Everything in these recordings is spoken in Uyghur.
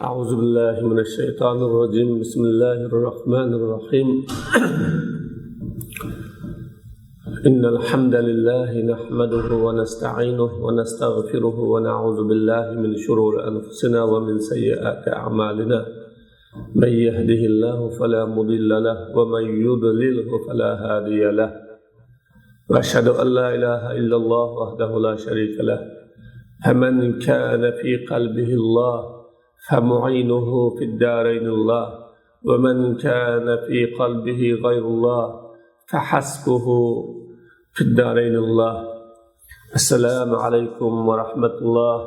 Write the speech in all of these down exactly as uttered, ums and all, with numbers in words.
أعوذ بالله من الشيطان الرجيم. بسم الله الرحمن الرحيم. إن الحمد لله نحمده ونستعينه ونستغفره ونعوذ بالله من شرور أنفسنا ومن سيئات أعمالنا. من يهده الله فلا مضل له ومن يضلله فلا هادي له. وأشهد أن لا إله إلا الله وحده لا شريك له. فمن كان في قلبه الله فمعينه في الدارين الله، ومن كان في قلبه غير الله فحسبه في الدارين الله. السلام عليكم ورحمة الله.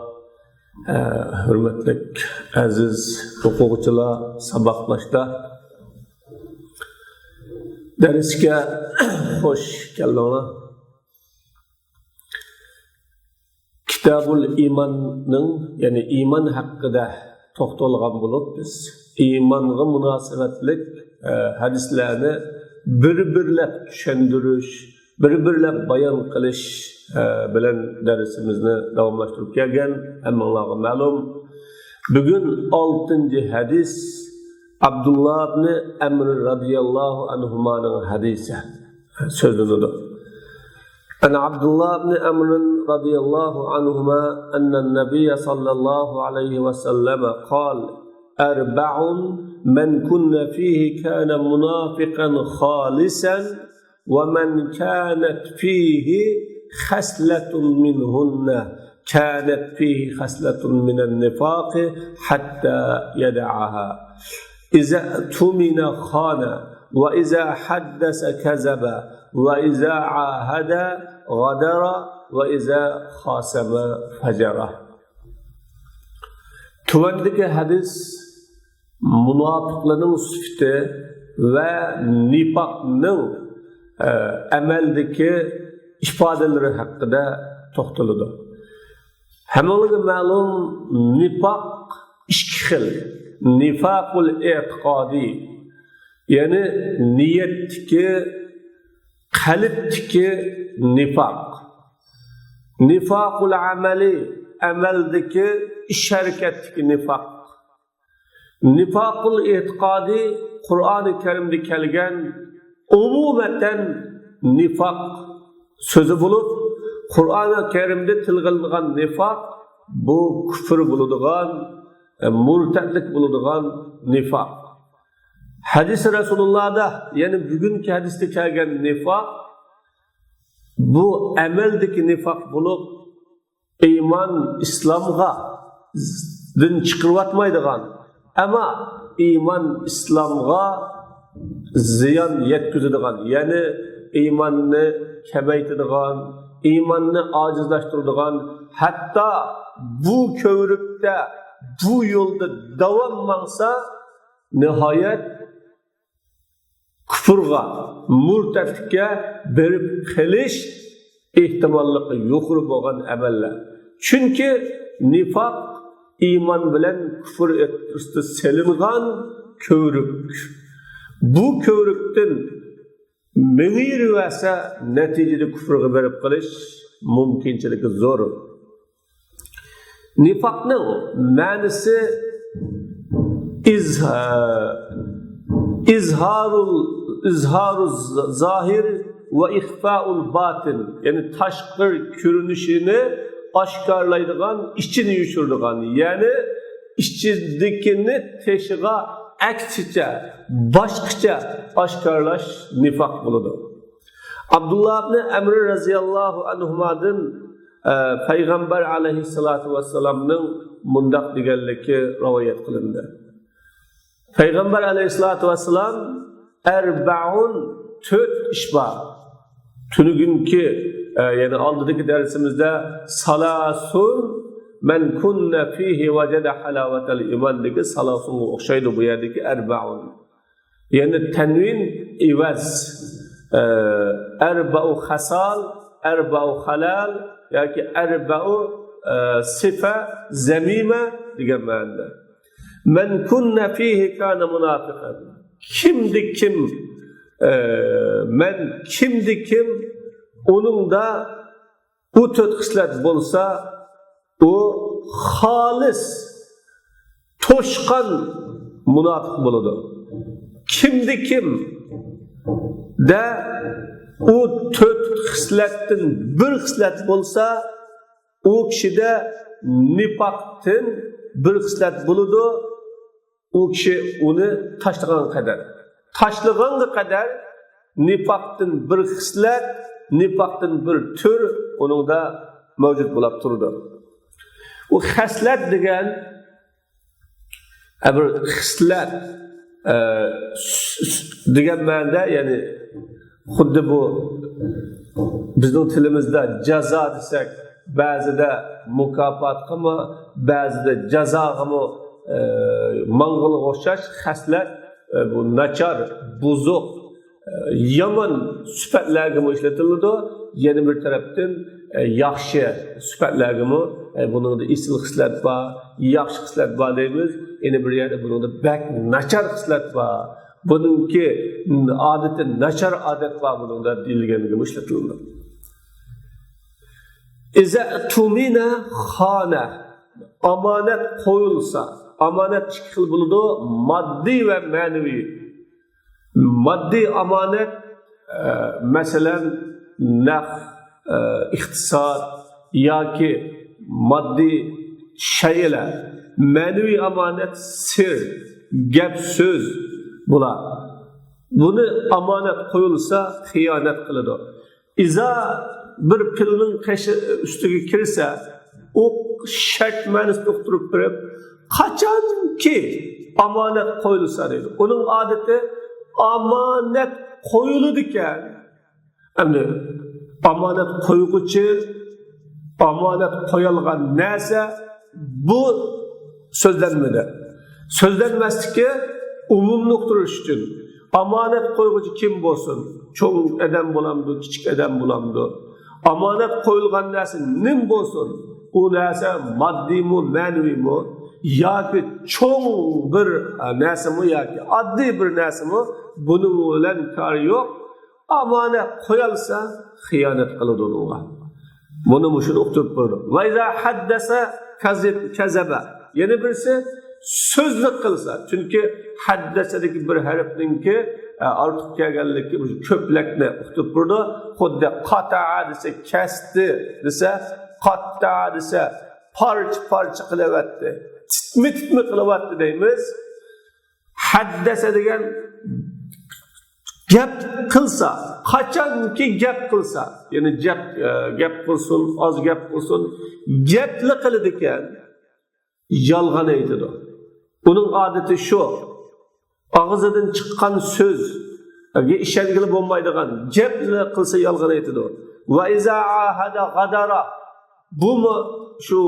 ھە، ھۆرمەتلىك ئەزىز ئوقۇغۇچىلار، ساۋاقداشلار، دەرسكە خوش كەلدىڭلار. كىتابۇل ئىماننىڭ، يەنى ئىمان ھەققىدە توختالغان بولۇپ، بىز ئىمانغا مۇناسىۋەتلىك، ئە، ھەدىسلەرنى بىر-بىرلەپ چۈشەندۈرۈش، بىر-بىرلەپ بايان قىلىش، ئە، بىلەن دەرسىمىزنى داۋاملاشتۇرۇپ كەلگەن، ھەممىڭلارغا مەلۇم. بۈگۈن ئالتىنچى ھەدىس، ئابدۇللا ئىبنى ئەمر رەزىياللاھۇ ئەنھۇمانىڭ ھەدىسى سۆزلىنىدۇ. عن عبد الله بن عمرو رضي الله عنهما أن النبي صلى الله عليه وسلم قال: أربع من كن فيه كان منافقا خالصا، ومن كانت فيه خصلة منهن كانت فيه خصلة من النفاق حتى يدعها. إذا اؤتمن خان، وإذا حدث كذب، وإذا عاهد غدر، وإذا خاصم فجر. تۆۋەندىكى ھەدىس مۇناپىقلارنىڭ سۈپىتى ۋە نىفاقنىڭ، ئە، ئەمەلدىكى ئىپادىلىرى ھەققىدە توختىلىدۇ. ھەممىڭلارغا مەلۇم، نىفاق ئىككى خىل. نىفاقۇل ئېتىقادىي، يەنى نىيەتتىكى، قەلبتىكى نىفاق. نىفاقۇل ئەمەلىي، ئەمەلدىكى، ئىش ھەرىكەتتىكى نىفاق. نىفاقۇل ئېتىقادىي قۇرئانى كەرىمدە كەلگەن ئومۇمەن نىفاق سۆزى بولۇپ، قۇرئانى كەرىمدە تىلغا ئېلىنغان نىفاق بۇ كۇفر بولىدىغان، ئە، مۇرتەتلىك بولىدىغان نىفاق. ھەدىسى رەسۇلۇللاھدا، يەنى بۈگۈنكى ھەدىستە كەلگەن نىفاق بۇ ئەمەلدىكى نىفاق بولۇپ، ئىمان ئىسلامغا دىن چىقىرىۋاتمايدىغان، ئەمما ئىمان ئىسلامغا زىيان يەتكۈزىدىغان، يەنى ئىماننى كەمەيتىدىغان، ئىماننى ئاجىزلاشتۇرىدىغان، ھەتتا بۇ كۆۋرۈكتە، بۇ يولدا داۋام ماڭسا، نىھايەت كۇفرغا، مۇرتەتلىككە بېرىپ قېلىش ئېھتىماللىقى يۇقىرى بولغان ئەمەللەر. چۈنكى نىفاق ئىمان بىلەن كۇفر ئوتتۇرىسىدا سېلىنغان كۆۋرۈك. بۇ كۆۋرۈكتىن مېڭىۋەرسە، نەتىجىدە كۇفرغا بېرىپ قېلىش مۇمكىنچىلىكى زور. نىفاقنىڭ مەنىسى ئىز-، ئىزھارۇل، ئىزھارۇ زاھىر ۋە ئىخفائۇل باتىن، يەنى تاشقى كۆرۈنۈشىنى ئاشكارىلايدىغان، ئىچىنى يوشۇرىدىغان، يەنى ئىچىدىكىنى تېشىغا ئەكسىچە، باشقىچە ئاشكارىلاش نىفاق بولىدۇ. ئابدۇللا ئىبنى ئەمر رەزىياللاھۇ ئەنھۇمادىن، ئە، پەيغەمبەر ئەلەيھىسسالاتۇ ۋەسسالامنىڭ مۇنداق دېگەنلىكى رىۋايەت قىلىندى. پەيغەمبەر ئەلەيھىسسالاتۇ ۋەسسالام، ئەربەئۇن، تۆت ئىش بار. تۈنۈگۈنكى، ئە، يەنى ئالدىدىكى دەرسىمىزدە سالاسۇن مەن كۇننە فىھى ۋەجەدە ھالاۋەتەل ئىمان دېگەن سالاسۇنغا ئوخشايدۇ بۇ يەردىكى ئەربەئۇن. يەنى تەنۋىن ئىۋەز، ئە، ئەربەئۇ خەسال، ئەربەئۇ خەلەل ياكى ئەربەئۇ، ئە، سىفە زەمىمە دېگەن مەنىدە. مەن كۇننە فىھى كانە مۇنافىقەن. كىمدە كىم، ئە، مەن كىمدە كىم ئۇنىڭدا بۇ تۆت خىسلەت بولسا، ئۇ خالىس، توشقان مۇناپىق بولىدۇ. كىمدە كىم دە ئۇ تۆت خىسلەتتىن بىر خىسلەت بولسا، ئۇ كىشىدە نىپاقتىن بىر خىسلەت بولىدۇ. ئۇ كىشى ئۇنى تاشلىغان قەدەر، تاشلىغانغا قەدەر نىپاقتىن بىر خىسلەت، نىپاقتىن بىر تۈر ئۇنىڭدا مەۋجۇت بولاپ تۇرىدۇ. ئۇ خەسلەت دېگەن ئە، بىر خىسلەت، ئە، س-، س-، دېگەن مەنىدە، يەنى خۇددى بۇ بىزنىڭ تىلىمىزدا جازا دېسەك، بەزىدە مۇكاپاتقىمۇ، بەزىدە جازاغىمۇ، ئە، ماڭغىنىغا ئوخشاش خەسلەت، ئە، بۇ ناچار، بۇزۇق، يامان سۈپەتلەرگىمۇ ئىشلىتىلىدۇ. يەنە بىر تەرەپتىن، ئە، ياخشى سۈپەتلەرگىمۇ، ئە، بۇنىڭدا ئېسىل خىسلەت بار، ياخشى خىسلەت بار دەيمىز. يەنە بىر يەردە بۇنىڭدا بەك ناچار خىسلەت بار. بۇنىڭكى ئادىتى ناچار ئادەت بار بۇنىڭدا دېيىلگەنگىمۇ ئىشلىتىلىدۇ. ئىزە تۇمىنە خانە. ئامانەت قويۇلسا، ئامانەت ئىككى خىل بولىدۇ، ماددىي ۋە مەنىۋى. ماددىي ئامانەت، ئە، مەسىلەن، نەق، ئە، ئىقتىساد ياكى ماددىي شەيئىلەر. مەنىۋى ئامانەت سىر، گەپ سۆز بۇلار. بۇنى ئامانەت قويۇلسا خىيانەت قىلىدۇ. ئىزا بىر پىلنىڭ قېشى ئۈستىگە كىرسە، ئۇ شەرت مەنىسىنى ئۇقتۇرۇپ بېرىپ، قاچانكى ئامانەت قويۇلسا دەيدۇ. ئۇنىڭ ئادىتى ئامانەت قويۇلىدىكەن. ئەمدى ئامانەت قويغۇچى، ئامانەت قويالغان نەرسە، بۇ سۆزلەنمىدى. سۆزلەنمەسلىكى ئومۇمنى ئۇقتۇرۇش ئۈچۈن. ئامانەت قويغۇچى كىم بولسۇن؟ چوڭ ئادەم بولامدۇ، كىچىك ئادەم بولامدۇ؟ ئامانەت قويۇلغان نەرسە نېمە بولسۇن؟ ئۇ نەرسە ماددىيمۇ، مەنىۋىمۇ ياكى چوڭ بىر نەرسىمۇ ياكى ئاددىي بىر نەرسىمۇ، بۇنىڭ بىلەن كارى يوق. ئامانەت قويالسا، خىيانەت قىلىدۇ ئۇنىڭغا. بۇنى مۇشۇنى ئۇقتۇرۇپ بولىدۇ. ۋە ئىزا ھەددەسە كەزىب-، كەزەبە. يەنە بىرسى، سۆزلۈك قىلسا. چۈنكى ھەددەسەدىكى بىر ھەرپنىڭكى، ئە، ئارتۇق كەلگەنلىكى مۇشۇ كۆپلەكنى ئۇقتۇرۇپ بولىدۇ. خۇددى قاتەئە دېسە، كەستى دېسە، قاتتەئە دېسە، پارچە-پارچە قىلىۋەتتى، تىتمە-تىتمە قىلىۋەتتى دەيمىز. ھەددەسە دېگەن گەپ قىلسا، قاچانكى گەپ قىلسا، يەنى گەپ، ئە، گەپ قىلسۇن، ئاز گەپ قىلسۇن، گەپلا قىلىدىكەن، يالغان ئېيتىدۇ. ئۇنىڭ ئادىتى شۇ، ئاغزىدىن چىققان سۆزگە ئىشەنگىلى بولمايدىغان گەپلا قىلسا يالغان ئېيتىدۇ. ۋە ئىزا ئاھەدە غەدەرە. بۇمۇ شۇ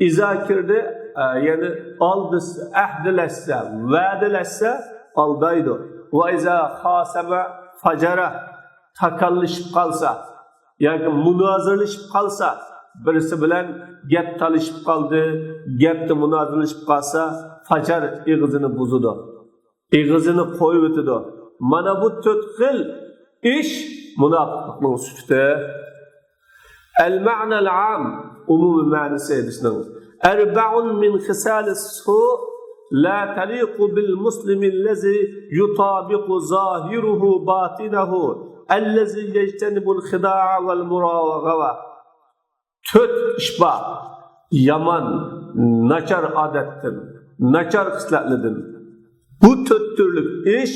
ئىزا كىردى، ئە، يەنى ئالدىسى، ئەھدىلەشسە، ۋەدىلەشسە ئالدايدۇ. ۋە ئىزا خاسەمە فەجەرە، تاكاللىشىپ قالسا ياكى مۇنازىرىلىشىپ قالسا، بىرسى بىلەن گەپ تالىشىپ قالدى، گەپتە مۇنازىرىلىشىپ قالسا، فەجەر ئېغىزىنى بۇزىدۇ. ئېغىزىنى قويۇۋېتىدۇ. مانا بۇ تۆت خىل ئىش مۇناپىقلىقنىڭ سۈپىتى. المعنى العام، ئومۇمىي مەنىسى ھەدىسنىڭ. أربع من خصال السوء لا تليق بالمسلم الذي يطابق ظاهره باطنه الذي يجتنب الخداع والمراوغة. تۆت ئىش بار. يامان، ناچار ئادەتتىن، ناچار خىسلەتلىدىن. بۇ تۆت تۈرلۈك ئىش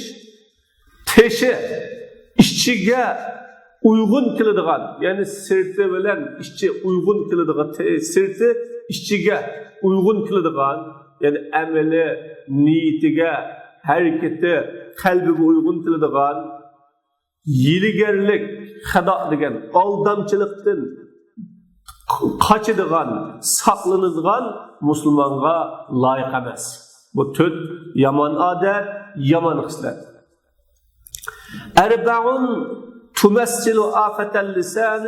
تېشى ئىچىگە ئۇيغۇن كېلىدىغان، يەنى سىرتى بىلەن ئىچى ئۇيغۇن كېلىدىغان، تې-، سىرتى ئىچىگە ئۇيغۇن كېلىدىغان، يەنى ئەمىلى، نىيىتىگە، ھەرىكىتى، قەلبىگە ئۇيغۇن كېلىدىغان، ھىيلىگەرلىك، خەدا دېگەن ئالدامچىلىقتىن قاچىدىغان، ساقلىنىدىغان مۇسۇلمانغا لايىق ئەمەس. بۇ تۆت يامان ئادەت، يامان خىسلەت. أربع تمثل آفة اللسان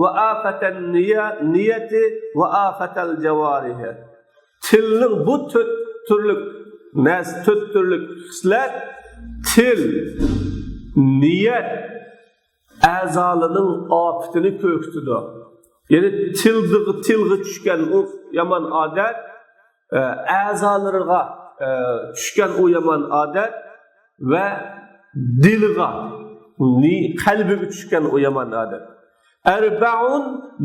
وآفة النية، نية وآفة الجوارح. تىلنىڭ بۇ تۆت تۈرلۈك نەرسە، تۆت تۈرلۈك خىسلەت، تىل، نىيەت، ئەزالىنىڭ ئاپىتىنى كۆرسىتىدۇ. يەنى تىلغا، تىلغا چۈشكەن ئۇ يامان ئادەت، ئە، ئەزالىرىغا، ئە، چۈشكەن ئۇ يامان ئادەت ۋە دىلىغا، نى-، قەلبىگە چۈشكەن ئۇ يامان ئادەت. أربع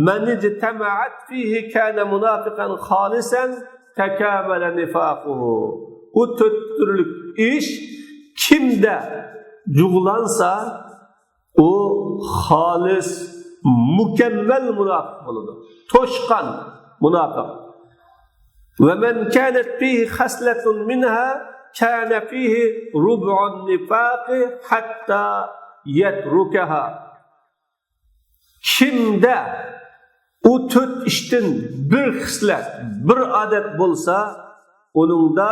من اجتمعت فيه كان منافقا خالصا تكامل نفاقه. ئۇ تۆت تۈرلۈك ئىش كىمدە جۇغلانسا، ئۇ خالىس، مۇكەممەل مۇناپىق بولىدۇ. توشقان مۇناپىق. ومن كانت فيه خصلة منها كان فيه ربع النفاق حتى يتركها. كىمدە ئۇ تۆت ئىشتىن بىر خىسلەت، بىر ئادەت بولسا، ئۇنىڭدا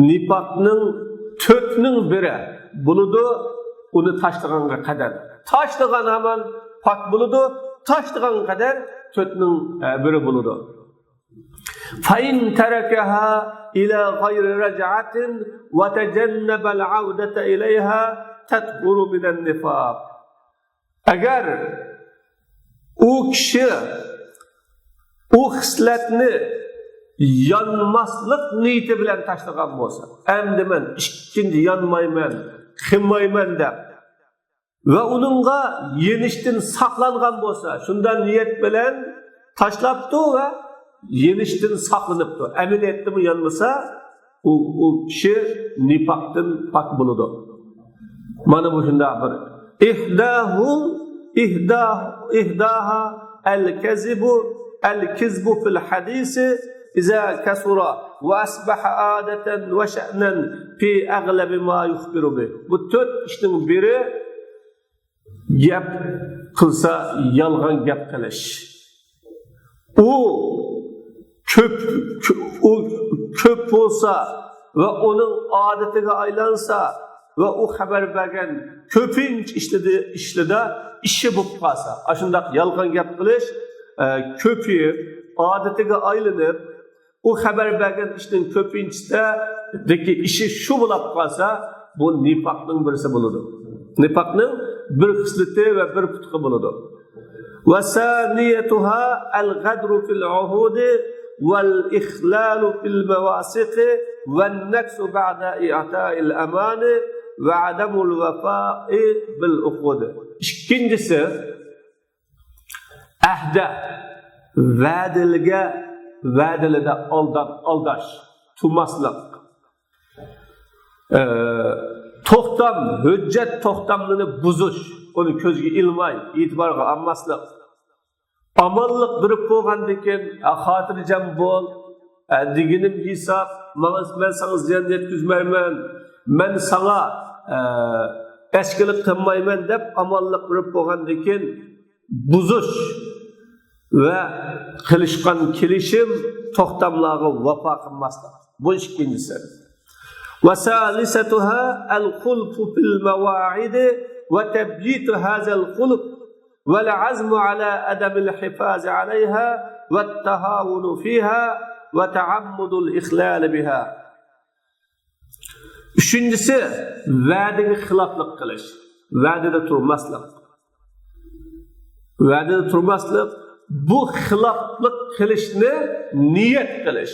نىپاقنىڭ تۆتنىڭ بىرى بولىدۇ، ئۇنى تاشلىغانغا قەدەر. تاشلىغان ھامان پاك بولىدۇ، تاشلىغانغا قەدەر تۆتنىڭ، ئە، بىرى بولىدۇ. فإن تركها إلى غير رجعة وتجنب العودة إليها تطهر من النفاق. ئەگەر ئۇ كىشى ئۇ خىسلەتنى يانماسلىق نىيىتى بىلەن تاشلىغان بولسا، ئەمدى مەن ئىككىنچى يانمايمەن، قىلمايمەن دەپ ۋە ئۇنىڭغا يېنىشتىن ساقلانغان بولسا، شۇنداق نىيەت بىلەن تاشلاپتۇ ۋە يېنىشتىن ساقلىنىپتۇ. ئەمەلىيەتتىمۇ يانمىسا، ئۇ، ئۇ كىشى نىپاقتىن پاك بولىدۇ. مانا بۇ شۇنداق بىر. إحداه، إحداه، إحداها الكذب، الكذب في الحديث إذا كثر وأصبح عادة وشأنا في أغلب ما يخبر به. بۇ تۆت ئىشنىڭ بىرى گەپ قىلسا، يالغان گەپ قىلىش. ئۇ كۆپ، ئۇ كۆپ بولسا ۋە ئۇنىڭ ئادىتىگە ئايلانسا ۋە ئۇ خەۋەر بەرگەن كۆپىنچە ئىشلىدى، ئىشلىدا ئىشى بولۇپ قالسا، ئاشۇنداق يالغان گەپ قىلىش، ئە، كۆپىيىپ، ئادىتىگە ئايلىنىپ، ئۇ خەۋەر بەرگەن ئىشنىڭ كۆپىنچىسىدىكى ئىشى شۇ بولۇپ قالسا، بۇ نىپاقنىڭ بىرسى بولىدۇ. نىپاقنىڭ بىر خىسلىتى ۋە بىر پۇتىقى بولىدۇ. وثانيتها الغدر في العهود والإخلال في المواثيق والنكث بعد إعطاء الأمانة وعدم الوفاء بالعقود. ئىككىنچىسى، ئەھدە، ۋەدىلىگە، ۋەدىلىدە ئالداپ، ئالداش، تۇماسلىق. ئە، توختام، ھۆججەت توختاملىرىنى بۇزۇش، ئۇنى كۆزگە ئىلماي، ئېتىبارغا ئالماسلىق. ئامانلىق بېرىپ بولغاندىن كېيىن، «ئە، خاتىرجەم بول، ئە، دېگىنىم ھېساب، ماڭا، مەن ساڭا زىيان يەتكۈزمەيمەن، مەن ساڭا، ئە، ئەسكىلىك قىلمايمەن» دەپ ئامانلىق بېرىپ بولغاندىن كېيىن، بۇزۇش ۋە قىلىشقان كېلىشىم، توختاملارغا ۋاپا قىلماسلىق. بۇ ئىككىنچىسى. وثالثتها الخلف في المواعيد وتبييت هذا الخلف والعزم على عدم الحفاظ عليها والتهاون فيها وتعمد الإخلال بها. ئۈچىنچىسى، ۋەدىگە خىلاپلىق قىلىش، ۋەدىدە تۇرماسلىق. ۋەدىدە تۇرماسلىق، بۇ خىلاپلىق قىلىشنى نىيەت قىلىش.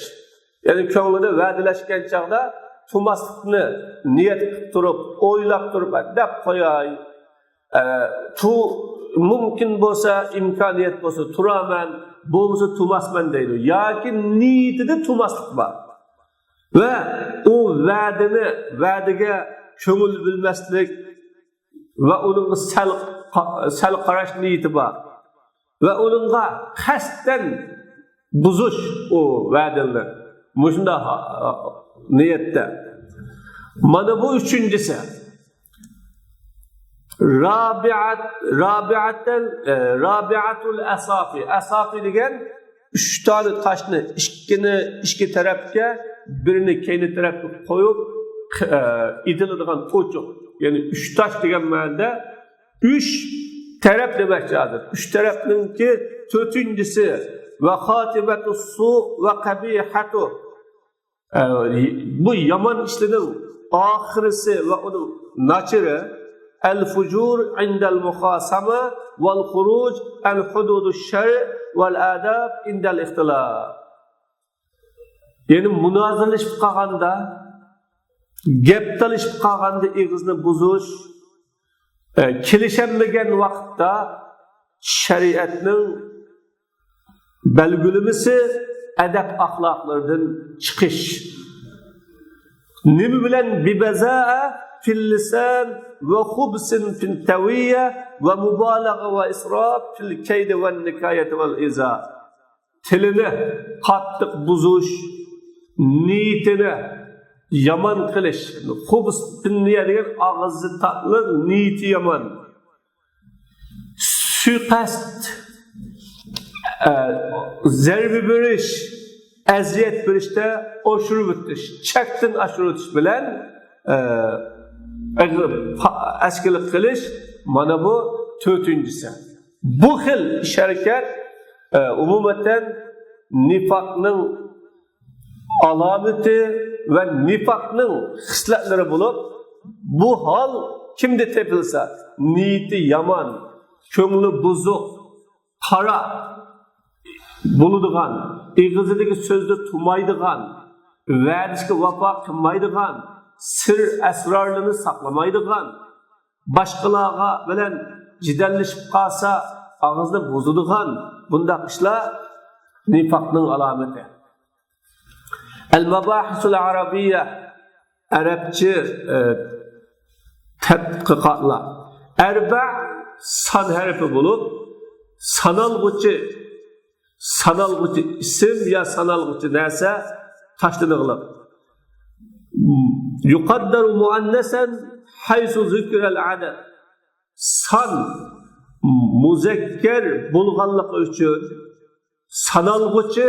يەنى كۆڭلىدە ۋەدىلەشكەن چاغدا تۇرماسلىقنى نىيەت قىلىپ تۇرۇپ، ئويلاپ تۇرۇپ، «دەپ قوياي، ئە، تۇ-، مۇمكىن بولسا، ئىمكانىيەت بولسا تۇرارمەن، بولمىسا تۇرماسمەن» دەيدۇ. ياكى نىيىتىدە تۇرماسلىق بار. ۋە ئۇ ۋەدىنى، ۋەدىگە كۆڭۈل بۆلمەسلىك ۋە ئۇنىڭغا سەل قا-، سەل قاراش نىيىتى بار. ۋە ئۇنىڭغا قەستەن بۇزۇش ئۇ ۋەدىنى. مۇشۇنداق، ھا-، نىيەتتە. مانا بۇ ئۈچىنچىسى. رابىئەت، رابىئەتەن، ئە، رابىئەتۇل ئەسافى. ئەسافى دېگەن ئۈچ دانە تاشنى، ئىككىنى ئىچكى تەرەپكە، بىرىنى كەينى تەرەپكە قويۇپ، ئە، ئېتىلىدىغان ئوچۇق. يەنى ئۈچ تاش دېگەن مەنىدە ئۈچ تەرەپ دېمەكچى ھازىر. ئۈچ تەرەپنىڭكى تۆتىنچىسى، ۋە خاتىمەتۇ سۇ ۋە قەبىھەتۇ. ئە، بۇ يامان ئىشلىرىنىڭ ئاخىرىسى ۋە ئۇنىڭ ناچىرى، الفجور عند المخاصمة والخروج عن حدود الشرع والآداب عند الاختلاف. يەنى مۇنازىرىلىشىپ قالغاندا، گەپ تالىشىپ قالغاندا ئېغىزنى بۇزۇش، ئە، كېلىشەلمىگەن ۋاقىتتا شەرىئەتنىڭ بەلگىلىمىسى ئەدەپ ئەخلاقلىرىدىن چىقىش. نېمە بىلەن؟ ببذاءة في اللسان وخبث في التوية ومبالغة وإسراف في الكيد والنكاية والإيذاء. تىلىنى قاتتىق بۇزۇش، نىيىتىنى يامان قىلىش. خبث في النية دېگەن ئاغزى تاتلىق، نىيىتى يامان. سۇيىقەست، ئە، زەربە بېرىش، ئەزىيەت بېرىشتە ئاشۇرۇۋېتىش، چەكتىن ئاشۇرۇۋېتىش بىلەن، ئە، ئەسكىلىك قىلىش، مانا بۇ تۆتىنچىسى. بۇ خىل ئىش-ھەرىكەت، ئە، ئومۇمەن نىفاقنىڭ ئالامىتى ۋە نىفاقنىڭ خىسلەتلىرى بولۇپ، بۇ ھال كىمدە تېپىلسا، نىيىتى يامان، كۆڭلى بۇزۇق، قارا بولىدىغان، ئېغىزىدىكى سۆزنى تۇمايدىغان، ۋەدىسىگە ۋاپا قىلمايدىغان، سىر ئەسرارلىرىنى ساقلىمايدىغان، باشقىلارغا بىلەن جېدەللىشىپ قالسا، ئاغزىنى بۇزىدىغان بۇنداق ئىشلار نىفاقنىڭ ئالامىتى. المباحث العربية، ئەرەبچە، ئە، تەتقىقاتلار. ئەربە سان ھەرپى بولۇپ، سانالغۇچى، سانالغۇچى ئىسىم يا سانالغۇچى نەرسە تاشلىنىغلىق. يقدر مؤنثا حيث ذكر العدد. سان مۇزەككەر بولغانلىقى ئۈچۈن سانالغۇچى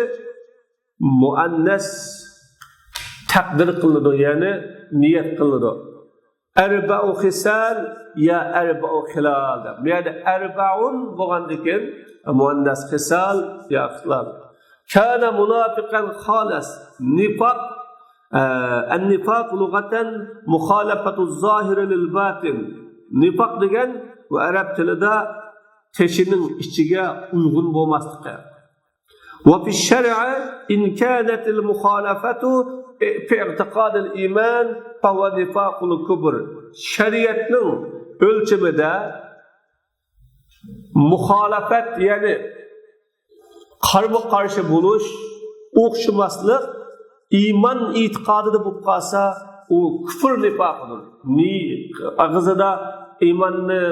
مۇئەننەس تەقدىر قىلىنىدۇ، يەنى نىيەت قىلىنىدۇ. ئەربەئۇ خىسال يا ئەربەئۇ خىلال دەپ. بۇ يەردە ئەربەئۇن بولغاندىن كېيىن مۇئەننەس خىسال يا خىلال. كان منافقا خالص. نىفاق، ئە، النفاق لغة مخالفة الظاهر للباطن. نىفاق دېگەن بۇ ئەرەب تىلىدا تېشىنىڭ ئىچىگە ئۇيغۇن بولماسلىقى. وفي الشرع إن كانت المخالفة في اعتقاد الإيمان فهو نفاق الكبر. شەرىئەتنىڭ ئۆلچىمىدە مۇخالىپەت، يەنى قارمۇ قارشى بولۇش، ئوخشىماسلىق ئىمان ئېتىقادىدا بولۇپ قالسا، ئۇ كۇفر نىفاقىدۇر. نى-، ئاغزىدا ئىماننى،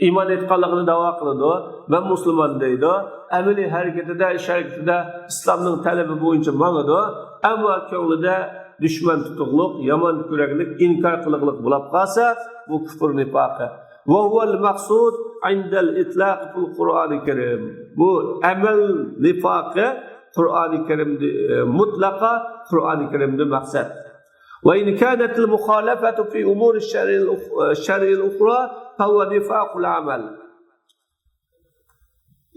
ئىمان ئېيتقانلىقىنى داۋا قىلىدۇ، مەن مۇسۇلمان دەيدۇ، ئەمەلىي ھەرىكىتىدە، ئىش ھەرىكىتىدە ئىسلامنىڭ تەلىپى بويىچە ماڭىدۇ، ئەمما كۆڭلىدە دۈشمەن تۇتۇقلۇق، يامان كۆرەكلىك، ئىنكار قىلىقلىق بولاپ قالسا، بۇ كۇفر نىفاقى. وهو المقصود عند الإطلاق في القرآن الكريم. بۇ ئەمەل نىفاقى قۇرئانى كەرىمدە، ئە، مۇتلەقا قۇرئانى كەرىمدە مەقسەت. وإن كانت المخالفة في أمور الشرع الأخ-، الشرع الأخرى فهو نفاق العمل.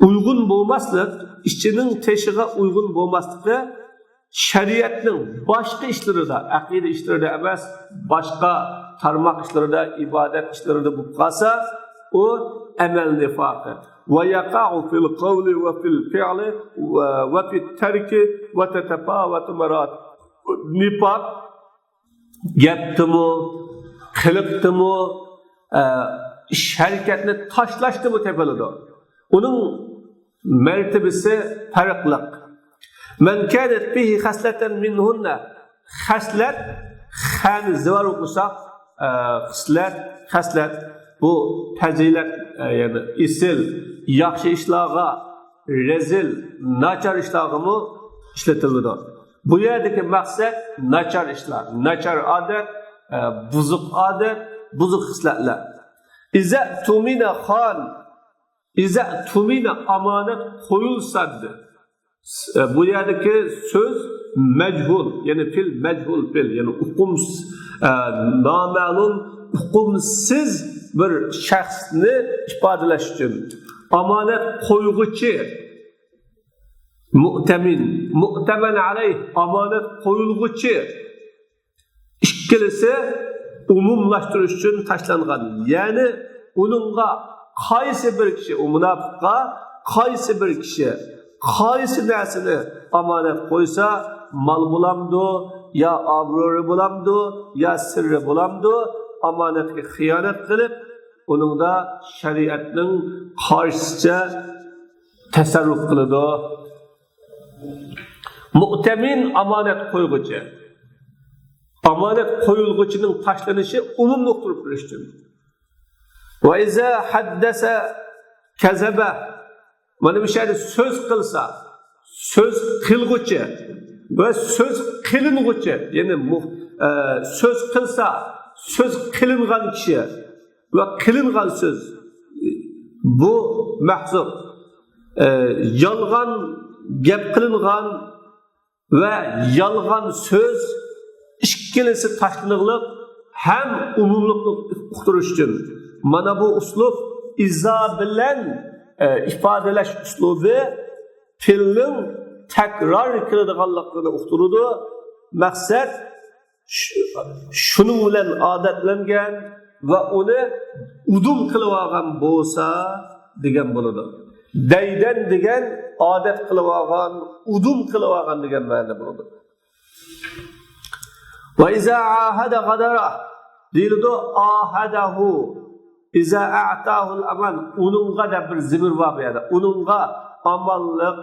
ئۇيغۇن بولماسلىق، ئىچىنىڭ تېشىغا ئۇيغۇن بولماسلىقى شەرىئەتنىڭ باشقا ئىشلىرىدا، ئەقىدە ئىشلىرىدا ئەمەس، باشقا تارماق ئىشلىرىدا، ئىبادەت ئىشلىرىدا بولۇپ قالسا، ئۇ ئەمەل نىفاقى. ويقع في القول وفي الفعل وفي الترك وتتفاوت مراتبه. نىفاق گەپتىمۇ، قىلىقتىمۇ، ئە، ئىش ھەرىكەتنى تاشلاشتىمۇ تېپىلىدۇ. ئۇنىڭ مەرتىۋىسى پەرقلىق. من كانت فيه خصلة منهن، خەسلەت، خەنى زىۋار ئوقۇساق، ئە، خىسلەت، خەسلەت، بۇ پەزىلەت، ئە، يەنى ئېسىل، ياخشى ئىشلارغا، رەزىل، ناچار ئىشلارغىمۇ ئىشلىتىلىدۇ. بۇ يەردىكى مەقسەت ناچار ئىشلار، ناچار ئادەت، ئە، بۇزۇق ئادەت، بۇزۇق خىسلەتلەر. إذا اؤتمن خان، إذا اؤتمن ئامانەت قويۇلسا دېدى. ئە، بۇ يەردىكى سۆز مەجھۇل، يەنى فىل مەجھۇل فىل، يەنى ئۇقۇمسىز، ئە، نامەلۇم، ئۇقۇمسىز بىر شەخسنى ئىپادىلەش ئۈچۈن. ئامانەت قويغۇچى، مۇئتەمىن، مۇئتەمەن ئەلەيھ، ئامانەت قويۇلغۇچى. ئىككىلىسى ئومۇملاشتۇرۇش ئۈچۈن تاشلانغان. يەنى ئۇنىڭغا قايسى بىر كىشى، ئۇ مۇناپىققا قايسى بىر كىشى قايسى نەرسىنى ئامانەت قويسا، مال بولامدۇ، يا ئابرۇرى بولامدۇ، يا سىرى بولامدۇ، ئامانەتكە خىيانەت قىلىپ، ئۇنىڭدا شەرىئەتنىڭ قارشىسىچە تەسەررۇپ قىلىدۇ. مۇئتەمىن ئامانەت قويغۇچى. ئامانەت قويۇلغۇچىنىڭ تاشلىنىشى ئومۇمنى ئۇقتۇرۇپ بېرىش ئۈچۈن. ۋە ئىزا ھەددەسە كەزەبە. مانا بۇ شەرتتە سۆز قىلسا، سۆز قىلغۇچى ۋە سۆز قىلىنغۇچى، يەنى مۇ-، ئە، سۆز قىلسا، سۆز قىلىنغان كىشى ۋە قىلىنغان سۆز، بۇ مەھزۇپ، ئە، يالغان گەپ قىلىنغان ۋە يالغان سۆز ئىككىلىسى تاشلىنىغلىق ھەم ئومۇملۇقنى ئۇقتۇرۇش ئۈچۈن. مانا بۇ ئۇسلۇب ئىزا بىلەن، ئە، ئىپادىلەش ئۇسلۇبى پېئىلنىڭ تەكرار كېلىدىغانلىقىنى ئۇقتۇرىدۇ. مەقسەت شۇ-، شۇنىڭ بىلەن ئادەتلەنگەن ۋە ئۇنى ئۇدۇم قىلىۋالغان بولسا دېگەن بولىدۇ. دەيدەن دېگەن ئادەت قىلىۋالغان، ئۇدۇم قىلىۋالغان دېگەن مەنىدە بولىدۇ. ۋە ئىزا ئاھەدە غەدەرە دېيىلىدۇ. ئاھەدەھۇ. ئىزا ئەتاھۇل ئامان. ئۇنىڭغا دەپ بىر زىمىر بار بۇ يەردە. ئۇنىڭغا ئامانلىق،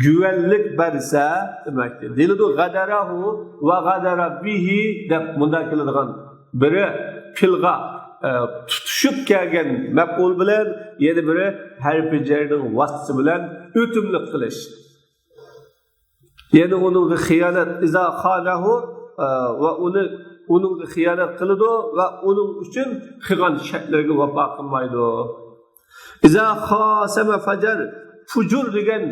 گۈۋەنلىك بەرسە دېمەكتە. دېيىلىدۇ، غەدەرەھۇ ۋە غەدەرە بىھى دەپ مۇنداق كېلىدىغان. بىرى پېئىلغا، ئە، تۇتىشىپ كەلگەن مەپئۇل بىلەن، يەنە بىرى ھەرپى جەرنىڭ ۋاسىتىسى بىلەن ئۆتۈملۈك قىلىش. يەنى ئۇنىڭغا خىيانەت، ئىزا خانەھۇ، ئە، ۋە ئۇنى، ئۇنىڭغا خىيانەت قىلىدۇ ۋە ئۇنىڭ ئۈچۈن قىلغان شەرتلىرىگە ۋاپا قىلمايدۇ. ئىزا خاسەمە فەجەر، پۇجۇر دېگەن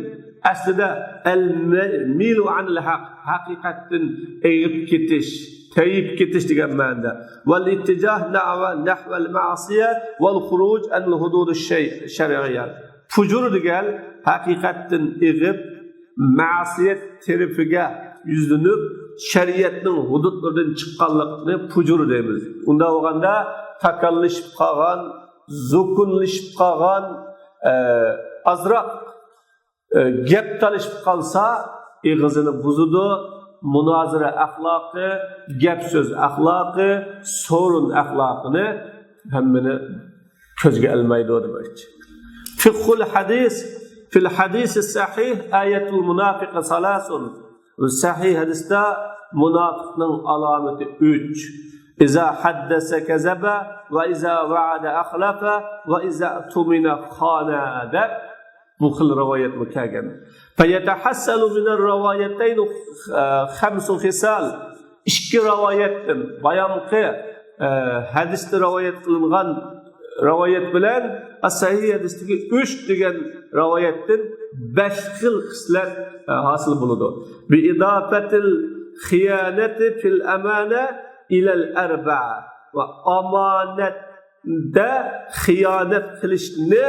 ئەسلىدە ئەل مە-، مىلۇ ئەنىل ھەق، ھەقىقەتتىن ئېغىپ كېتىش، تېيىپ كېتىش دېگەن مەنىدە. ۋەل ئىتتىجاھ نەھۋە، نەھۋەل مەئسىيە ۋەل خۇرۇج ئەنىل ھۇدۇدۇ شەي-، شەرئىيە. پۇجۇر دېگەن ھەقىقەتتىن ئېغىپ، مەسىيەت تەرىپىگە يۈزلىنىپ، شەرىئەتنىڭ ھۇدۇدلىرىدىن چىققانلىقنى پۇجۇر دەيمىز. ئۇنداق بولغاندا تاكاللىشىپ قالغان، زوكۇنلىشىپ قالغان، ئە، ئازراق، ئە، گەپ تالىشىپ قالسا، ئېغىزىنى بۇزىدۇ. مۇنازىرە ئەخلاقى، گەپ سۆز ئەخلاقى، سورۇن ئەخلاقىنى ھەممىنى كۆزگە ئىلمايدۇ دېمەكچى. فىقھۇل ھەدىس، فىل ھەدىس سەھىھ ئايەتۇل مۇنافىقى سالاسۇن. سەھىھ ھەدىستە مۇنافىقنىڭ ئالامىتى ئۈچ. ئىزا ھەددەسە كەزەبە ۋە ئىزا ۋەئەدە ئەخلەفە ۋە ئىزا تۇمىنە خانە دەپ بۇ خىل رىۋايەتمۇ كەلگەن. فيتحصل من الروايتين، ئە، خمس خصال. ئىككى رىۋايەتتىن، بايامقى، ئە، ھەدىستە رىۋايەت قىلىنغان رىۋايەت بىلەن سەھىھ ھەدىستىكى ئۈچ دېگەن رىۋايەتتىن بەش خىل خىسلەت، ئە، ھاسىل بولىدۇ. بىئىداپەتىل خىيانەتى فىل ئەمانە ئىلەل ئەربەئە. ۋە ئامانەت دە خىيانەت قىلىشنى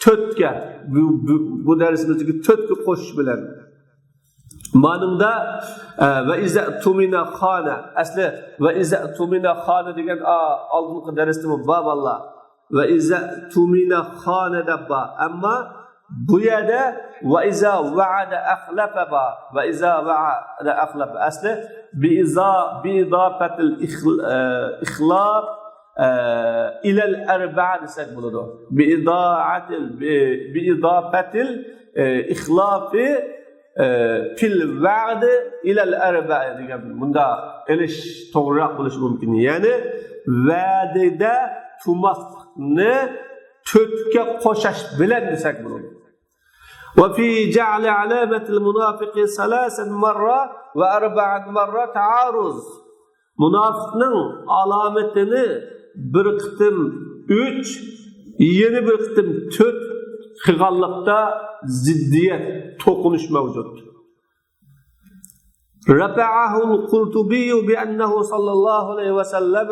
تۆتكە، بۇ، بۇ، بۇ دەرسىمىزدىكى تۆتكە قوشۇش بىلەن. مانىڭدا، ئە، ۋە ئىزا تۇمىنە خانە. ئەسلى ۋە ئىزا تۇمىنە خانە دېگەن، ئا، ئالدىنقى دەرستىمۇ بار، بالىلار. ۋە ئىزا تۇمىنە خانە دەپ بار. ئەمما بۇ يەردە ۋە ئىزا ۋەئەدە ئەخلەفە بار. ۋە ئىزا ۋەئەدە ئەخلەفە. ئەسلى بىئىزا-، بىئىداپەتىل ئىخل-، ئە، ئىخلاپ، ئە، ئىلەل ئەربەئە دېسەك بولىدۇ. بىئىداپەتىل، بى-، بىئىداپەتىل، ئە، ئىخلافى، ئە، فىل ۋەئدى ئىلەل ئەربەئە دېگەن مۇنداق ئېلىش توغرىراق بولۇشى مۇمكىن. يەنى ۋەدىدە تۇماسلىقنى تۆتكە قوشاش بىلەن دېسەك بولىدۇ. وفي جعل علامة المنافق ثلاثا مرة وأربعا مرة تعارض. مۇناپىقنىڭ ئالامىتىنى بىر قېتىم ئۈچ، يەنە بىر قېتىم تۆت قىلغانلىقتا زىددىيەت، توقۇنۇش مەۋجۇت. رفعه القرطبي بأنه صلى الله عليه وسلم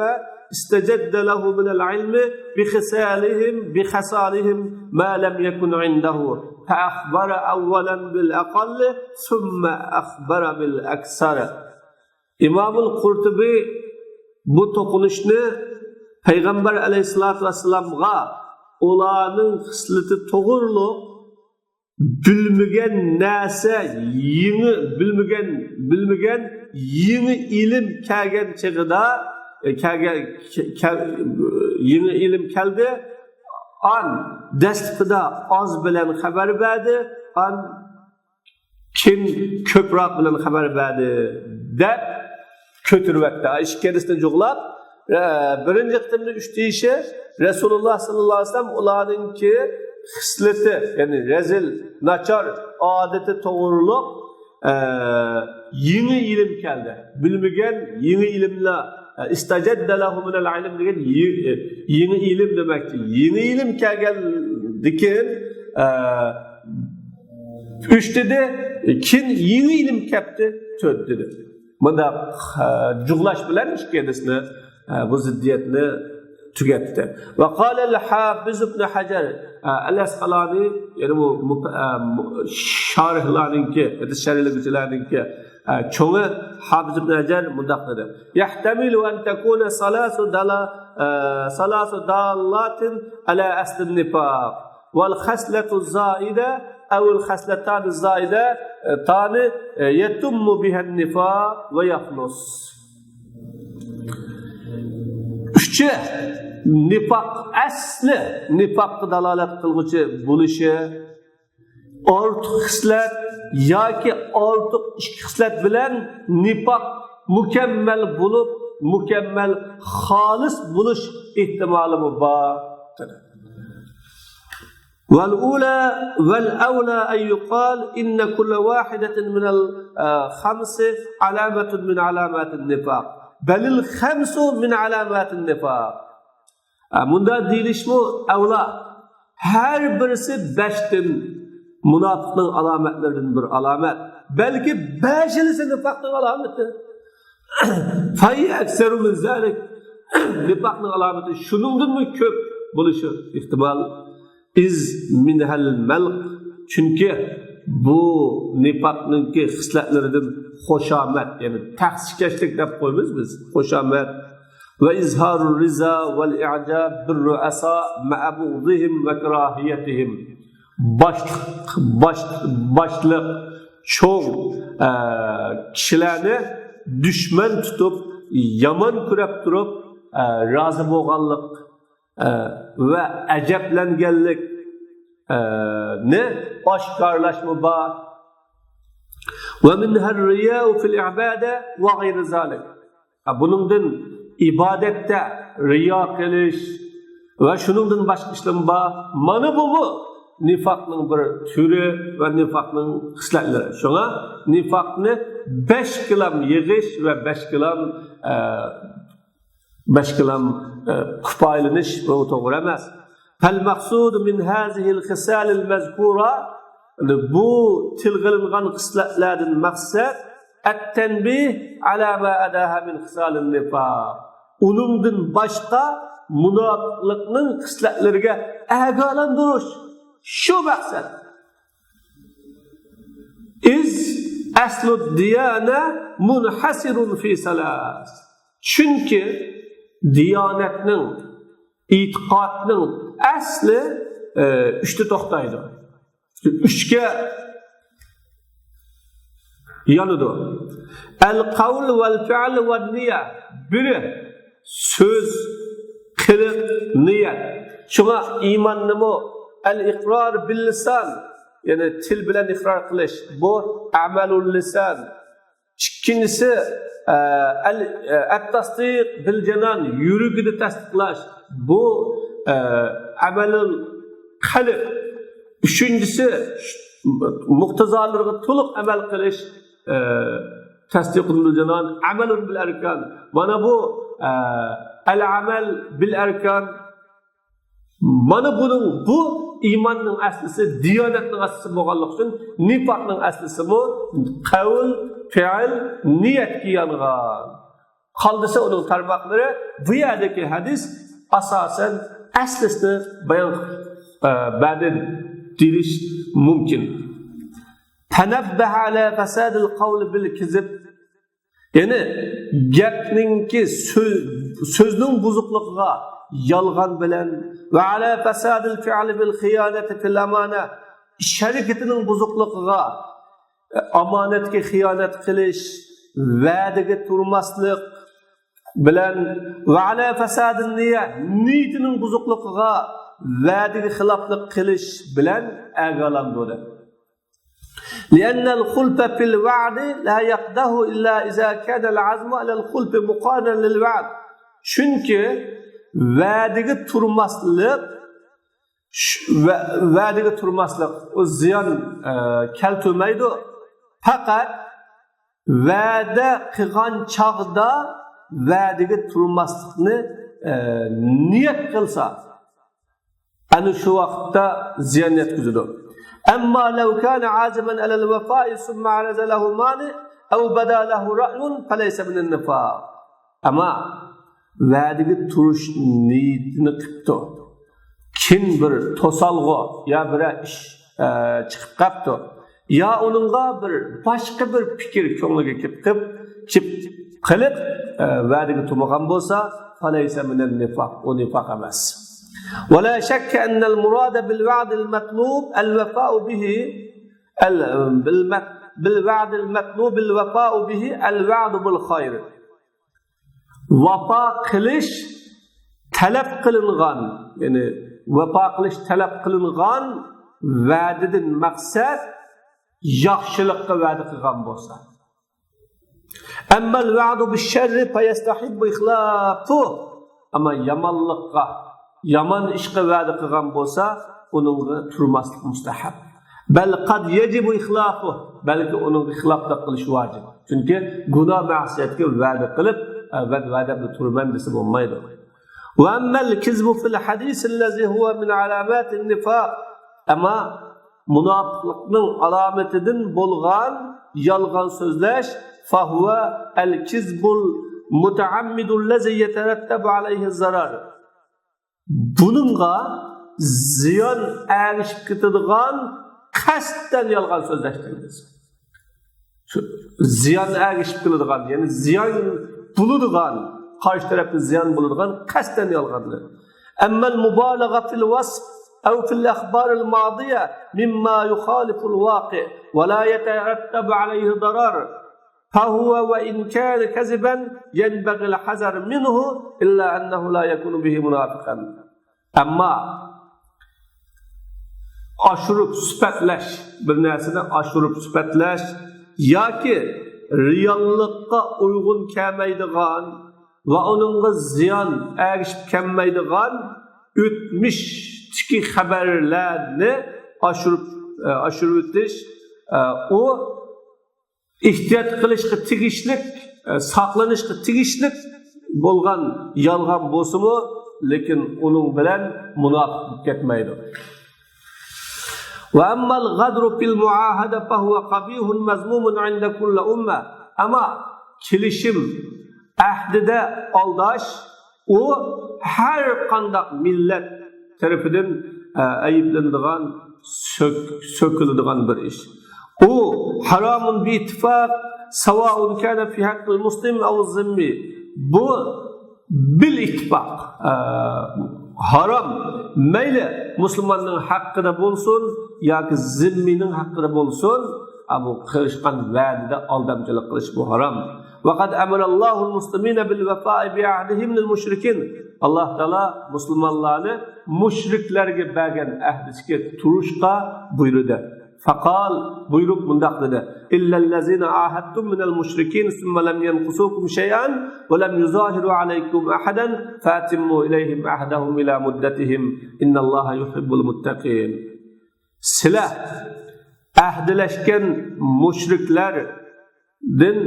استجد له من العلم بخصالهم، بخصالهم ما لم يكن عنده، فأخبر أولا بالأقل ثم أخبر بالأكثر. ئىمامۇل قۇرتۇبى بۇ توقۇنۇشنى پەيغەمبەر ئەلەيھىسسالاتۇ ۋەسسالامغا ئۇلارنىڭ خىسلىتى توغرۇلۇق بىلمىگەن نەرسە يېڭى، بىلمىگەن، بىلمىگەن يېڭى ئىلىم كەلگەن چېغىدا، ئە، كەلگەن، كە-، كە-، يېڭى ئىلىم كەلدى. ئان دەسلىپىدە ئاز بىلەن خەۋەر بەردى، ئان كېيىن كۆپرەك بىلەن خەۋەر بەردى، دەپ كۆتۈرۈۋەتتى. ئىككىلىسىنى جۇغلاپ، ئە، بىرىنچى قېتىمدا ئۈچ دېيىشى، رەسۇلۇللاھ ساللاللاھۇ ئەلەيھى ۋەسەللەم ئۇلارنىڭكى خىسلىتى، يەنى رەزىل، ناچار ئادىتى توغرۇلۇق، ئە، يېڭى ئىلىم كەلدى. بىلمىگەن يېڭى ئىلىملەر، ئە، ئىستەجەددە لەھۇ مىنەل ئىلم دېگەن يېڭى، يېڭى ئىلىم دېمەكچى. يېڭى ئىلىم كەلگەندىكىن، ئە، ئۈچ دېدى، كېيىن يېڭى ئىلىم كەپتۇ، تۆت دېدى. مۇنداق، ئە، جۇغلاش بىلەن ئىككى ھەدىسنى، ئە، بۇ زىددىيەتنى تۈگەتتى. ۋە قالەل ھافىز ئىبن ھەجەر، ئە، ئەل ئەسقالانى، يەنى بۇ مۇت-، ئە، مۇ-، شارىھلارنىڭكى، ھەدىس شەرھلىگۈچىلەرنىڭكى، ئە، چوڭى ھافىز ئىبن ھەجەر مۇنداق دېدى. يەھتەمىلۇ ئەن تەكۇنە سالاسۇ دالا-، ئە، سالاسۇ داللاتىن ئەلا ئەسلىن نىفاق. ۋەل خەسلەتۇ زائىدە، ئەۋ خەسلەتانى زائىدە، ئە، تانى، ئە، يەتۇممۇ بىھەن نىفاق ۋە يەخلۇس. ئۈچى، نىفاق ئەسلى، نىفاققا دالالەت قىلغۇچى بولۇشى، ئارتۇق خىسلەت ياكى ئارتۇق ئىككى خىسلەت بىلەن نىفاق مۇكەممەل بولۇپ، مۇكەممەل خالىس بولۇش ئېھتىمالىمۇ بار. والأولى والأولى أن يقال إن كل واحدة من الخمس علامة من علامات النفاق، بل الخمس من علامات النفاق. ئە، مۇنداق دېيىلىشمۇ ئەۋلا. ھەر بىرسى بەشتىن مۇناپىقنىڭ ئالامەتلىرىدىن بىر ئالامەت. بەلكى بەشىلىسى نىفاقنىڭ ئالامىتى. فهي أكثر من ذلك. نىفاقنىڭ ئالامىتى شۇنىڭدىنمۇ كۆپ بولۇشى ئېھتىمال. إذ منها الملق. چۈنكى بۇ نىفاقنىڭكى خىسلەتلىرىدىن خۇشامەت، يەنى تەخسىكەشلىك دەپ قويىمىز بىز، خۇشامەت. وإظهار الرضا والإعجاب بالرؤساء مع بغضهم وكراهيتهم. باشلىق، باش-، باشلىق، چوڭ، ئە، كىشىلەرنى دۈشمەن تۇتۇپ، يامان كۆرۈپ تۇرۇپ، ئە، رازى بولغانلىق، ئە، ۋە ئەجەبلەنگەنلىك، ئە، نى ئاشكارىلاشمۇ بار. ومنها الرياء في العبادة وغير ذلك. بۇنىڭدىن ئىبادەتتە رىيا قىلىش ۋە شۇنىڭدىن باشقا ئىشلارمۇ بار. مانا بۇمۇ نىفاقنىڭ بىر تۈرى ۋە نىفاقنىڭ خىسلەتلىرى. شۇڭا نىفاقنى بەش گىلام يىغىش ۋە بەش گىلام، ئە، بەش گىلام، ئە، كۇپايىلىنىش بۇ توغرا ئەمەس. فالمقصود من هذه الخصال المذكورة، بۇ تىلغا ئېلىنغان خىسلەتلەردىن مەقسەت التنبيه على ما عداها من خصال النفاق. ئۇنىڭدىن باشقا مۇناپىقلىقنىڭ خىسلەتلىرىگە ئاگاھلاندۇرۇش. شۇ مەقسەت. إذ أصل الديانة منحصر في ثلاث. چۈنكى دىيانەتنىڭ، ئېتىقادنىڭ ئەسلى، ئە، ئۈچتە توختايدۇ. ئۈچكە يانىدۇ. القول والفعل والنية. بىرى سۆز، قىلىق، نىيەت. شۇڭا ئىماننىمۇ الإقرار باللسان، يەنى تىل بىلەن ئىقرار قىلىش، بۇ عمل اللسان. ئىككىنچىسى، ئە، ئەل-، ئە، التصديق بالجنان، يۈرىكىدە تەستىقلاش. بۇ، ئە، عمل القلب. ئۈچىنچىسى، مۇقتەزالىرىغا تولۇق ئەمەل قىلىش، ئە، تصديق بالجنان، عمل بالأركان. مانا بۇ، ئە، العمل بالأركان. مانا بۇنىڭ، بۇ ئىماننىڭ ئەسلىسى، دىيانەتنىڭ ئەسلىسى بولغانلىقى ئۈچۈن، نىفاقنىڭ ئەسلىسىمۇ قەۋل، پېئىل، نىيەتكە يانغان. قالدىسى ئۇنىڭ تارماقلىرى، بۇ يەردىكى ھەدىس ئاساسەن ئەسلىسىنى بايان، ئە، بەردى دېيىش مۇمكىن. تنبه على فساد القول بالكذب. يەنى گەپنىڭكى سۆ-، سۆزنىڭ بۇزۇقلۇقىغا يالغان بىلەن، وعلى فساد الفعل بالخيانة في الأمانة، ئىش ھەرىكىتىنىڭ بۇزۇقلۇقىغا، ئامانەتكە خىيانەت قىلىش، ۋەدىگە تۇرماسلىق بىلەن، ۋە ئەلە فەسادىن نىيە، نىيىتىنىڭ بۇزۇقلۇقىغا، ۋەدىگە خىلاپلىق قىلىش بىلەن ئەگالامدۇ دەپ. لأن الخلف في الوعد لا يقدح إلا إذا كان العزم على الخلف مقارنا للوعد. چۈنكى ۋەدىگە تۇرماسلىق، ش-، ۋە-، ۋەدىگە تۇرماسلىق، ئۇ زىيان، ئە، كەلتۈرمەيدۇ. پەقەت ۋەدە قىلغان چاغدا ۋەدىگە تۇرماسلىقنى، ئە، نىيەت قىلسا، ئەنە شۇ ۋاقىتتا زىيان يەتكۈزىدۇ. أما لو كان عازما على الوفاء ثم عرض له مانع أو بدا له رأي فليس من النفاق. ئەمما ۋەدىگە تۇرۇش نىيىتىنى قىپتۇ. كېيىن بىر توسالغۇ يا بىرەر ئىش، ئە، چىقىپ قاپتۇ. يا ئۇنىڭغا بىر باشقا بىر پىكىر كۆڭلىگە كېلىپ قېلىپ، كېلىپ قېلىپ، ئە، ۋەدىگە تۇرمىغان بولسا، فليس من النفاق، ئۇ نىفاق ئەمەس. ولا شك أن المراد بالوعد المطلوب الوفاء به، ال-، بالمت-، بالوعد المطلوب الوفاء به الوعد بالخير. ۋاپا قىلىش تەلەپ قىلىنغان، يەنى ۋاپا قىلىش تەلەپ قىلىنغان ۋەدىدىن مەقسەت ياخشىلىققا ۋەدە قىلغان بولسا. أما الوعد بالشر فيستحب إخلافه. ئەمما يامانلىققا، يامان ئىشقا ۋەدە قىلغان بولسا، ئۇنىڭغا تۇرماسلىق مۇستەھەب. بل قد يجب إخلافه. بەلكى ئۇنىڭغا خىلاپلىق قىلىش ۋاجىپ. چۈنكى گۇناھ مەسىيەتكە ۋەدە قىلىپ، ئە، مەن ۋەدەمدە تۇرىمەن دېسە بولمايدۇ. وأما الكذب في الحديث الذي هو من علامات النفاق. ئەمما مۇناپىقلىقنىڭ ئالامىتىدىن بولغان يالغان سۆزلەش، فهو الكذب المتعمد الذي يترتب عليه الضرر. بۇنىڭغا زىيان ئەگىشىپ كېتىدىغان قەستەن يالغان سۆزلەش دەيمىز. شۇ زىيان ئەگىشىپ كېلىدىغان، يەنى زىيان بولىدىغان، قارشى تەرەپكە زىيان بولىدىغان قەستەن يالغاننى. أما المبالغة في الوصف أو في الأخبار الماضية مما يخالف الواقع ولا يترتب عليه ضرر، فهو وإن كان كذبا ينبغي الحذر منه، إلا أنه لا يكون به منافقا. ئەمما ئاشۇرۇپ سۈپەتلەش، بىر نەرسىنى ئاشۇرۇپ سۈپەتلەش ياكى رېئاللىققا ئۇيغۇن كەلمەيدىغان ۋە ئۇنىڭغا زىيان ئەگىشىپ كەلمەيدىغان ئۆتمۈشتىكى خەۋەرلەرنى ئاشۇرۇپ، ئاشۇرۇۋېتىش، ئۇ ئېھتىيات قىلىشقا تېگىشلىك، ئە، ساقلىنىشقا تېگىشلىك بولغان يالغان بولسىمۇ، لېكىن ئۇنىڭ بىلەن مۇناپىق بولۇپ كەتمەيدۇ. وأما الغدر في المعاهدة فهو قبيح مذموم عند كل أمة. ئەمما كېلىشىم ئەھدىدە ئالداش، ئۇ ھەر قانداق مىللەت تەرىپىدىن، ئە، ئەيىبلىنىدىغان، سۆك-، سۆكۈلىدىغان بىر ئىش. ئۇ حرام باتفاق، سواء كان في حق المسلم أو الذمي. بۇ بىل ئىتتىپاق، ئە، ھارام. مەيلى مۇسۇلماننىڭ ھەققىدە بولسۇن ياكى زىممىنىڭ ھەققىدە بولسۇن، ئە، بۇ قىلىشقان ۋەدىدە ئالدامچىلىق قىلىش بۇ ھارام. وقد أمر الله المسلمين بالوفاء بعهدهم للمشركين. ئاللاھ تائالا مۇسۇلمانلارنى مۇشرىكلارغا بەرگەن ئەھدىسىگە تۇرۇشقا بۇيرۇدى. فقال، بۇيرۇپ مۇنداق دېدى: إلا الذين عاهدتم من المشركين ثم لم ينقصوكم شيئا ولم يظاهروا عليكم أحدا فأتموا إليهم عهدهم إلى مدتهم إن الله يحب المتقين. سىلەر ئەھدىلەشكەن مۇشرىكلەردىن،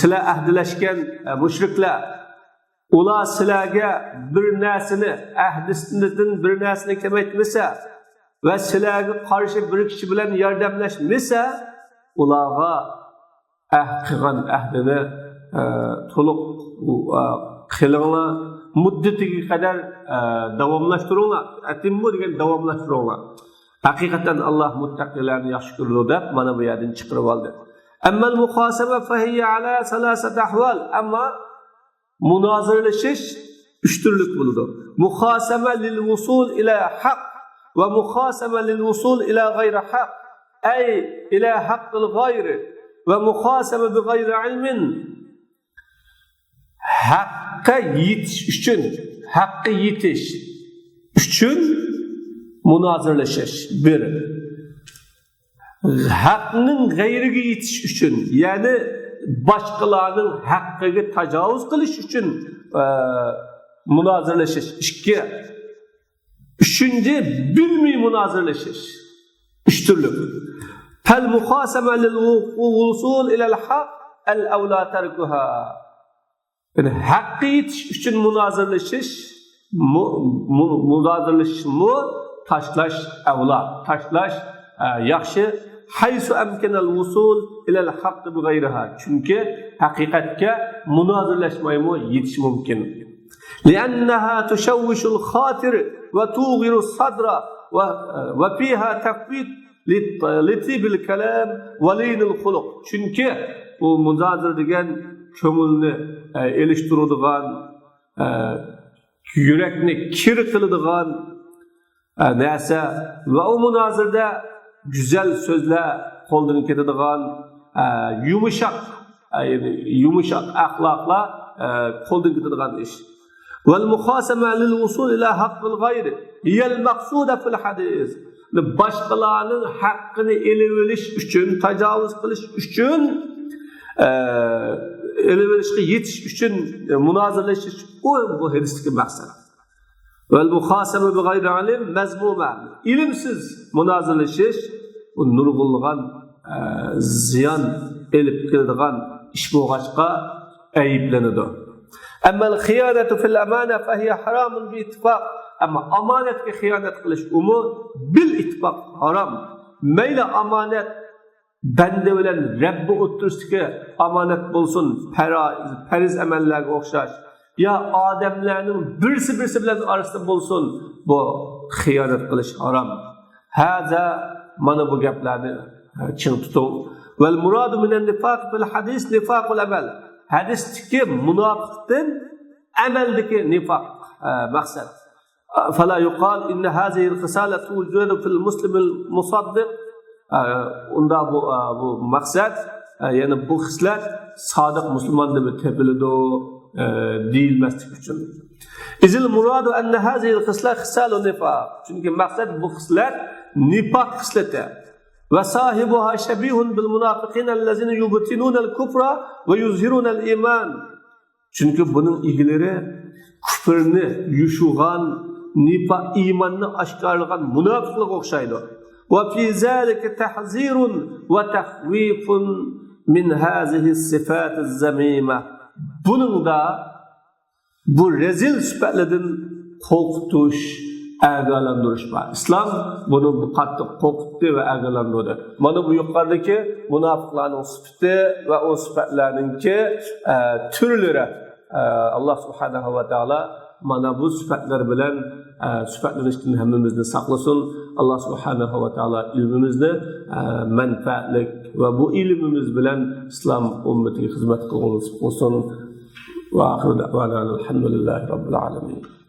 سىلەر ئەھدىلەشكەن مۇشرىكلەر، ئۇلار سىلەرگە بىر نەرسىنى، ئەھدىسىدىن بىر نەرسىنى كېمەيتمىسە ۋە سىلەرگە قارشى بىر كىشى بىلەن ياردەملەشمىسە، ئۇلارغا ئەھ-، قىلغان ئەھدىنى، ئە، تولۇق، ئە، قىلىڭلار، مۇددىتىگە قەدەر، ئە، داۋاملاشتۇرۇڭلار. ئەتىممۇ دېگەن داۋاملاشتۇرۇڭلار. ھەقىقەتەن ئاللاھ مۇتتەقىلەرنى ياخشى كۆرىدۇ دەپ مانا بۇ يەردىن چىقىرىۋالدى. أما المخاصمة فهي على ثلاثة أحوال. ئەمما مۇنازىرىلىشىش ئۈچ تۈرلۈك بولىدۇ. مۇخاسەمە لىل ۋۇسۇل ئىلە ھەق. ومخاصمة للوصول إلى غير حق، أي إلى حق الغير، ومخاصمة بغير علم. ھەققە يېتىش ئۈچۈن، ھەققە يېتىش ئۈچۈن مۇنازىرىلىشىش بىر. ھەقنىڭ غەيرىگە يېتىش ئۈچۈن، يەنى باشقىلارنىڭ ھەققىگە تاجاۋۇز قىلىش ئۈچۈن، ئە، مۇنازىرىلىشىش ئىككى. ئۈچىنچى، بىلمەي مۇنازىرىلىشىش. ئۈچ تۈرلۈك. فالمخاصمة للوصول إلى الحق الأولى تركها. يەنى ھەققە يېتىش ئۈچۈن مۇنازىرىلىشىش، مۇ-، مۇ-، مۇنازىرىلىشىشمۇ تاشلاش ئەۋلا، تاشلاش، ئە، ياخشى. حيث أمكن الوصول إلى الحق بغيرها. چۈنكى ھەقىقەتكە مۇنازىرىلەشمەيمۇ يېتىش مۇمكىن. لأنها تشوش الخاطر وتوغر الصدر و-، وفيها تفويت لط-، لطيب الكلام ولين الخلق. چۈنكى بۇ مۇنازىرە دېگەن كۆڭۈلنى، ئە، ئېلىشتۇرىدىغان، ئە، يۈرەكنى كىر قىلىدىغان، ئە، نەرسە. ۋە ئۇ مۇنازىرىدە گۈزەل سۆزلەر قولدىن كېتىدىغان، ئە، يۇمشاق، ئە، يەنى يۇمشاق ئەخلاقلار، ئە، قولدىن كېتىدىغان ئىش. والمخاصمة للوصول إلى حق الغير هي المقصودة في الحديث. باشقىلارنىڭ ھەققىنى ئېلىۋېلىش ئۈچۈن، تاجاۋۇز قىلىش ئۈچۈن، ئە، ئېلىۋېلىشقا يېتىش ئۈچۈن مۇنازىرىلىشىش، ئۇ بۇ ھەدىستىكى مەقسەت. والمخاصمة بغير علم مذمومة. ئىلىمسىز مۇنازىرىلىشىش، بۇ نۇرغۇنلىغان، ئە، زىيان ئېلىپ كېلىدىغان ئىش بولغاچقا ئەيىبلىنىدۇ. أما الخيانة في الأمانة فهي حرام باتفاق. ئەمما ئامانەتكە خىيانەت قىلىش ئۇمۇ بىل ئىتتىپاق ھارام. مەيلى ئامانەت بەندە بىلەن رەببى ئوتتۇرىسىدىكى ئامانەت بولسۇن، پەرا-، پەرز ئەمەللەرگە ئوخشاش، يا ئادەملەرنىڭ بىرسى بىرسى بىلەن ئارىسىدا بولسۇن، بۇ خىيانەت قىلىش ھارام. ھازا مانا بۇ گەپلەرنى، ئە، چىڭ تۇتۇڭ. والمراد من النفاق في الحديث نفاق العمل. ھەدىستىكى مۇناپىقتىن ئەمەلدىكى نىفاق، ئە، مەقسەت. فلا يقال إن هذه الخصال توجد في المسلم المصدق. ئە، ئۇندا بۇ، ئە، بۇ مەقسەت، ئە، يەنى بۇ خىسلەت سادىق مۇسۇلماندىمۇ تېپىلىدۇ، ئە، دېيىلمەسلىك ئۈچۈن. إذ المراد أن هذه الخصلة خصال النفاق. چۈنكى مەقسەت بۇ خىسلەت نىفاق خىسلىتى. وصاحبها شبيه بالمنافقين الذين يبطنون الكفر ويظهرون الإيمان. چۈنكى بۇنىڭ ئىگىلىرى كۇفرنى يوشۇرغان، نىپا-، ئىماننى ئاشكارىلىغان مۇناپىقلارغا ئوخشايدۇ. وفي ذلك تحذير وتخويف من هذه الصفات الذميمة. بۇنىڭدا بۇ رەزىل سۈپەتلەردىن قورقۇتۇش، ئاگاھلاندۇرۇش بار. ئىسلام بۇنى قاتتىق قورقۇتتى ۋە ئاگاھلاندۇردى. مانا بۇ يۇقىرىدىكى مۇناپىقلارنىڭ سۈپىتى ۋە ئۇ سۈپەتلەرنىڭكى، ئە، تۈرلىرى. ئە، ئاللا سۇبھانەھۇ ۋە تائالا مانا بۇ سۈپەتلەر بىلەن، ئە، سۈپەتلىنىشتىن ھەممىمىزنى ساقلىسۇن. ئاللا سۇبھانەھۇ ۋە تائالا ئىلمىمىزنى، ئە، مەنپەئەتلىك ۋە بۇ ئىلمىمىز بىلەن ئىسلام ئۈممىتىگە خىزمەت قىلغۇلۇق نېسىپ قىلسۇن. وآخر دعوانا الحمد لله رب العالمين.